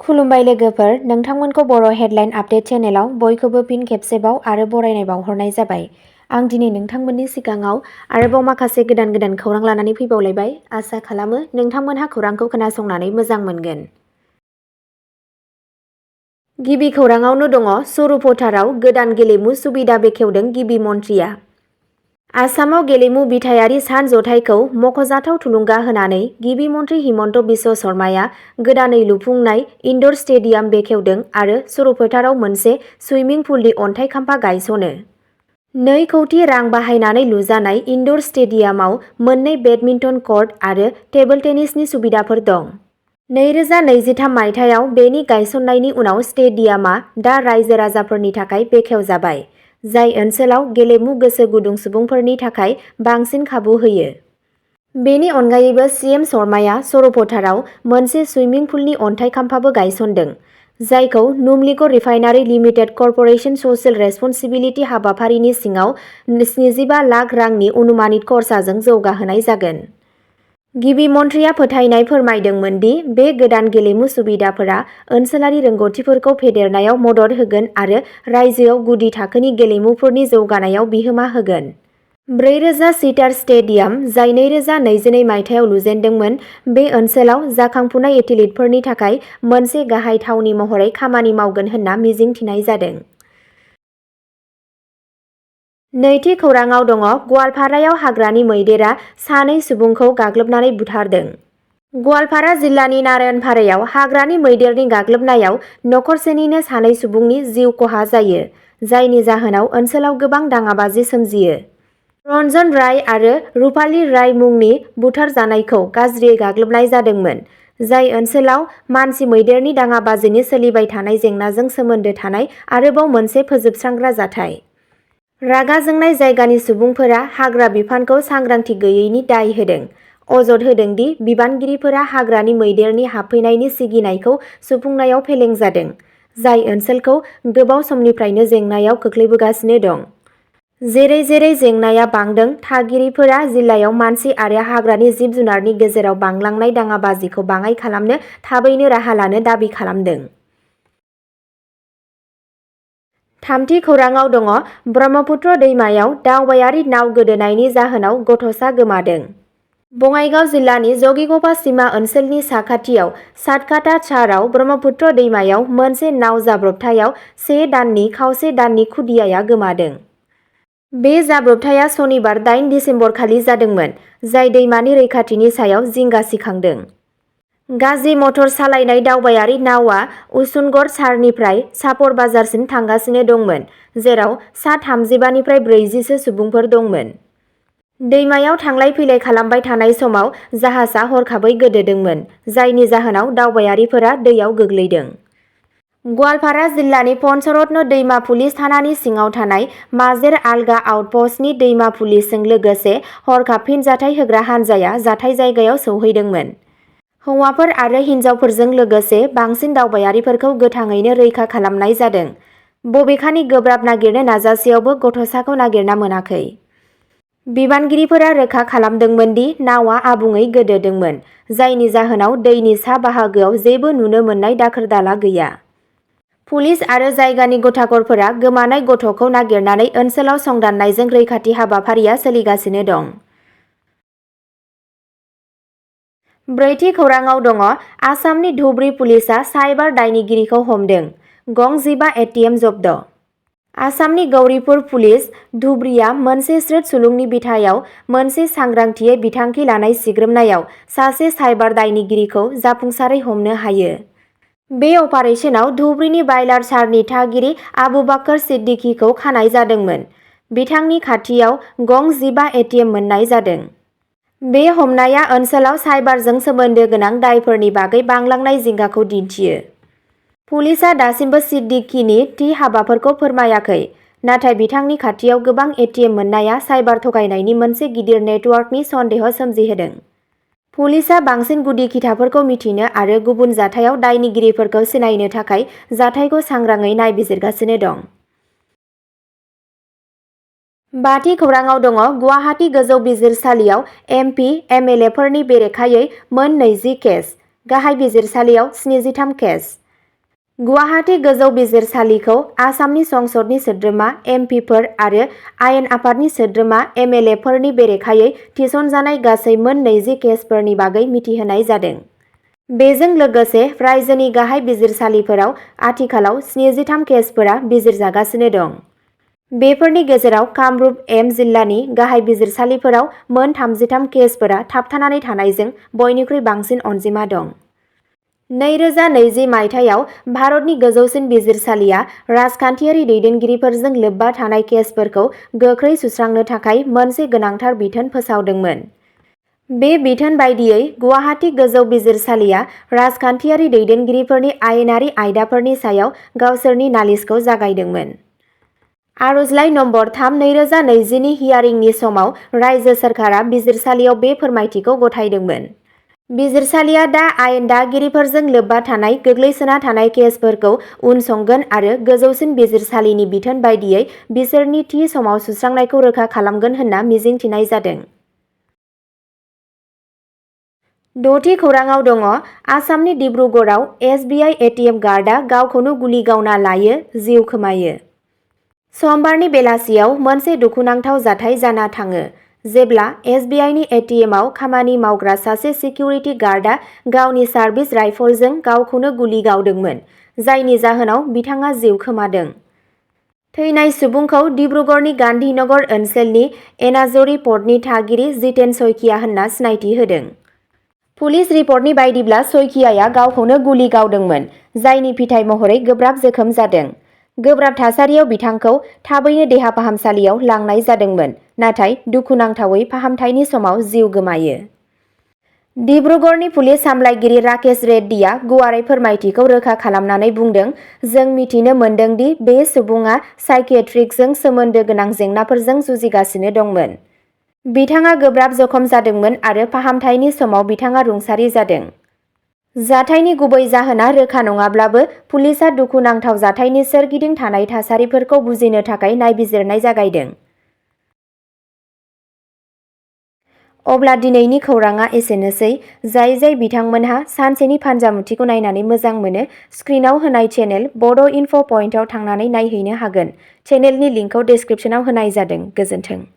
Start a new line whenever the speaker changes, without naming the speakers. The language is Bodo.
खुलुमबाय लोगोफोर, नोंथांमोनखौ बर' हेडलाइन आपडेट चेनेलाव बयखौबो फिन खेबसेबाव आरो बरायनाय बावहरनाय जाबाय। आं दिनै नोंथांमोननि सिगाङाव आरोबाव माखासे गोदान खौरां लानानै फैबावलायबाय। आसा खालामो नोंथांमोनहा खौरांखौ खोनासंनानै मोजां मोनगोन। गिबि खौराङावनो दङ सरू फोथाराव गोदान गेलेमु सुबिदा बेखेवदों गिबि मन्थ्रिया। आसामाव गेलेमु बिथायारि सान जथाइखौ मख'जाथाव थुलुंगा होनानै गिबि मन्थ्रि हिमन्त बिश्व शर्माया गोदानै लुफुंनाय इनड'र स्टेडियाम बेखेवदों आरो सरू फोथाराव मोनसे सुइमिं पुलनि अन्थाइ खाम्फा गायसनो। 2 कौटि रां बाहायनानै लुजानाय इनड'र स्टेडियामाव मोननै बेडमिन्टन कर्ट आरो टेबोल टेनिसनि सुबिदाफोर दं। 2023 मायथाइयाव बेनि गायसननायनि उनाव स्टेडियामा दा रायजो राजाफोरनि थाखाय बेखेवजाबाय, जाय ओनसोलाव गेलेमु गोसो गुदुं सुबुंफोरनि थाखाय बांसिन खाबु होयो। बेनि अनगायैबो सीएम शर्माया सरू फोथाराव मोनसे सुइमिं पुलनि अन्थाइ खाम्फाबो गायसनदों, जायखौ Numaligarh refinery limited corporation social responsibility हाबाफारिनि सिङाव 75 लाख रांनि अनुमानित खरसाजों जौगाहोनाय जागोन। गिबि मन्थ्रिया फोथायनाय फोरमायदोंमोन दि बे गोदान गेलेमु सुबिदाफोरा ओनसोलारि रोंग'थिफोरखौ फेदेरनायाव मदद होगोन आरो रायजोआव गुदि थाखोनि गेलेमुफोरनि जौगानायाव बिहोमा होगोन। 4000 सिटार स्टेडियाम, जाय 2022 मायथाइयाव लुजेनदोंमोन, बे ओनसोलाव जाखांफुनाय एथलीटफोरनि थाखाय मोनसे गाहाय थावनि महरै खामानि मावगोन होनना मिजिंथिनाय जादों। नैथि खौराङाव दङ गवालपारायाव हाग्रानि मैदेरा 2 सुबुंखौ गाग्लोबनानै बुथारदों। गवालपारा जिल्लानि नारायणपारायाव हाग्रानि मैदेरनि गाग्लोबनायाव नखरसेनिनो 2 सुबुंनि जिउ खहा जायो, जायनि जाहोनाव ओनसोलाव गोबां दाङाबाजि सोमजियो। रन्जन राय आरो रुपाली राय मुंनि बुथारजानायखौ गाज्रियै गाग्लोबनाय जादोंमोन, जाय ओनसोलाव मानसि मैदेरनि दाङाबाजिनि सोलिबाय थानाय जेंनाजों सोमोन्दो थानाय आरोबाव मोनसे फोजोबस्रांग्रा जाथाय। रागा जोंनाय जायगानि सुबुंफोरा हाग्रा बिफानखौ सांग्रांथि गैयैनि दाय होदों, अजद होदों दि बिबानगिरिफोरा हाग्रानि मैदेरनि हाबफैनायनि सिगिनायखौ सुफुंनायाव फेलें जादों, जाय ओनसोलखौ गोबाव समनिफ्रायनो जेंनायाव खोख्लैबोगासिनो दं। जेरै जेंनाया बांदों, थागिरिफोरा जिल्लायाव मानसि आरो हाग्रानि जिब-जुनारनि गेजेराव बांलांनाय दाङाबाजिखौ बाङाइ खालामनो थाबैनो राहा लानो दाबि खालामदों। थामथि खौराङाव दङ ब्रह्मपुत्र दैमायाव दावबायारि नाव गोदोनायनि जाहोनाव गथ'सा गोमादों। बङाइगाव जिल्लानि जगिघ'पा सिमा ओनसोलनि साखाथियाव सातकाटा चाराव ब्रह्मपुत्र दैमायाव मोनसे नाव जाब्रबथायाव 1 दाननि खावसे दाननि खुदियाया गोमादों। बे जाब्रबथाया सनिबार 8 दिसेम्बर खालि जादोंमोन, जाय दैमानि रैखाथिनि सायाव जिंगा सिखांदों। गाज्रि मटर सालायनाय दावबायारि नावआ उसुनगढ़ चारनिफ्राय सापर बाजारसिम थांगासिनो दंमोन, जेराव सा 35 निफ्राय 40 सो सुबुंफोर दंमोन। दैमायाव थांलाय फैलाय खालामबाय थानाय समाव जाहाजआ हरखाबै गोदोदोंमोन, जायनि जाहोनाव दावबायारिफोरा दैयाव गोग्लैदों। गवालपारा जिल्लानि पन्चरत्न दैमा पुलिस थानानि सिङाव थानाय माजेर आलगा आउटप'स्टनि दैमा पुलिसजों लोगोसे हरखाब फिनजाथाय होग्रा हानजाया जाथाय जायगायाव सौहैदोंमोन। हौवाफोर आरो हिन्जावफोरजों लोगोसे बांसिन दावबायारिफोरखौ गोथाङैनो रैखा खालामनाय जादों, बबेखानि गोब्राब नागिरनो नाजासेयावबो गथ'साखौ नागिरना मोनाखै। बिबानगिरिफोरा रोखा खालामदोंमोन दि नावआ आबुङै गोदोदोंमोन, जायनि जाहोनाव दैनि सा बाहागोआव जेबो नुनो मोननाय दाखोर-दाला गैया। पुलिस आरो जायगानि गथाखरफोरा गोमानाय गथ'खौ नागिरनानै ओनसोलाव संदाननायजों रैखाथि हाबाफारिया सोलिगासिनो दं। ब्रैथि खौराङाव दङ आसामनि धुबरी पुलिसआ साइबार दायनिगिरिखौ हमदों, गं 15 एटिएम जब्द। आसामनि गौरीपुर पुलिस धुबरीआ मोनसे स्रोद सुलुंनि बिथायाव मोनसे सांग्रांथियै बिथांखि लानाय सिग्रोमनायाव सासे साइबार दायनिगिरिखौ जाफुंसारै हमनो हायो। बे अपारेशनाव धुबरीनि बाइलारसारनि थागिरि आबुबाकर सिद्दिकीखौ खानाय जादोंमोन। बिथांनि खाथियाव गं 15 एटिएम मोननाय जादों। बे हमनाया ओनसोलाव साइबारजों सोमोन्दो गोनां दायफोरनि बागै बांलांनाय जिंगाखौ दिन्थियो। पुलिसआ दासिमबो सिद्दिकीनि थि हाबाफोरखौ फोरमायाखै, नाथाय बिथांनि खाथियाव गोबां एटिएम मोननाया साइबार थगायनायनि मोनसे गिदिर नेटवर्कनि सन्देह सोमजिहोदों। पुलिसआ बांसिन गुदि खिथाफोरखौ मिथिनो आरो गुबुन जाथायाव दायनिगिरिफोरखौ सिनायनो थाखाय जाथायखौ सांग्राङै नायबिजिरगासिनो दं। बाथि खौराङाव दङ गुवाहाटी गोजौ बिजिरसालियाव एमपि एमएलएफोरनि बेरेखायै मोन 20 केस, गाहाय बिजिरसालियाव 73 केस। गुवाहाटी गोजौ बिजिरसालिखौ आसामनि संसदनि सोद्रोमा एमपिफोर आरो आयेन आफादनि सोद्रोमा एमएलएफोरनि बेरेखायै थिसनजानाय गासै मोन 20 केसफोरनि बागै मिथिहोनाय जादों। बेजों लोगोसे रायजोनि गाहाय बिजिरसालिफोराव आथिखालाव 73 केसफोरा बिजिरजागासिनो दं। बेफोरनि गेजेराव कामरुप एम जिल्लानि गाहाय बिजिरसालिफोराव मोन 33 केसफोरा थाबथानानै थानायजों बयनिख्रुइ बांसिन अनजिमा दं। 2020 मायथाइयाव भारतनि गोजौसिन बिजिरसालिया राजखान्थियारि दैदेनगिरिफोरजों लोब्बा थानाय केसफोरखौ गोख्रै सुस्रांनो थाखाय मोनसे गोनांथार बिथोन फोसावदोंमोन। बे बिथोन बायदियै गुवाहाटी गोजौ बिजिरसालिया राजखान्थियारि दैदेनगिरिफोरनि आयेनारि आयदाफोरनि सायाव गावसोरनि नालिसखौ जागायदोंमोन। आर'जलाइ नम्बर 3/2020 नि हियारिंनि समाव रायजो सोरखारा बिजिरसालियाव बे फोरमायथिखौ गथायदोंमोन। बिजिरसालिया दा आयेन दागिरिफोरजों लोब्बा थानाय गोग्लैसोना थानाय केसफोरखौ उनसंगोन आरो गोजौसिन बिजिरसालिनि बिथोन बायदियै बिसोरनि थि समाव सुस्रांनायखौ रोखा खालामगोन होनना मिजिंथिनाय जादों। 6थि खौराङाव दङ आसामनि डिब्रुगड़आव एसबिआइ एटिएम गार्डआ गावखौनो गुलि गावना लायो, जिउ खोमायो। समबारनि बेलासियाव मोनसे दुखुनांथाव जाथाय जाना थाङो जेब्ला एसबिआइनि एटिएमआव खामानि मावग्रा सासे सिकिउरिटि गार्डआ गावनि सार्भिस राइफलजों गावखौनो गुलि गावदोंमोन, जायनि जाहोनाव बिथाङा जिउ खोमादों। थैनाय सुबुंखौ डिब्रुगड़नि गान्धीनगर ओनसोलनि एनाजरी पर्टनि थागिरि जितेन शइकिया होनना सिनायथि होदों। पुलिस रिपर्टनि बायदिब्ला शइकियाया गावखौनो गुलि गावदोंमोन, जायनि फिथाय महरै गोब्राब जोखोम जादों। गोब्राब थासारियाव बिथांखौ थाबैनो देहा फाहामसालियाव लांनाय जादोंमोन, नाथाय दुखुनांथावै फाहामथायनि समाव जिउ गोमायो। डिब्रुगड़नि पुलिस सामलायगिरि राकेश रेड्डीआ गुवारै फोरमायथिखौ रोखा खालामनानै बुंदों, जों मिथिनो मोन्दों दि बे सुबुङा साइकियाट्रिकजों सोमोन्दो गोनां जेंनाफोरजों जुजिगासिनो दंमोन। बिथाङा गोब्राब जखम जादोंमोन आरो फाहामथायनि समाव बिथाङा रुंसारि जादों। जाथायनि गुबै जाहोना रोखा नङाब्लाबो पुलिसआ दुखुनांथाव जाथायनि सोरगिदिं थानाय थासारिफोरखौ बुजिनो थाखाय नायबिजिरनाय जागायदों। अब्ला दिनैनि खौराङा एसेनोसै। जाय बिथांमोनहा सानसेनि फानजामुथिखौ नायनानै मोजां मोनो, स्क्रिनाव होनाय चेनेल बड' इनफ' पइन्टआव थांनानै नायहैनो हागोन। चेनेलनि लिंकखौ डिस्क्रिप्शनाव होनाय जादों। गोजोन्थों।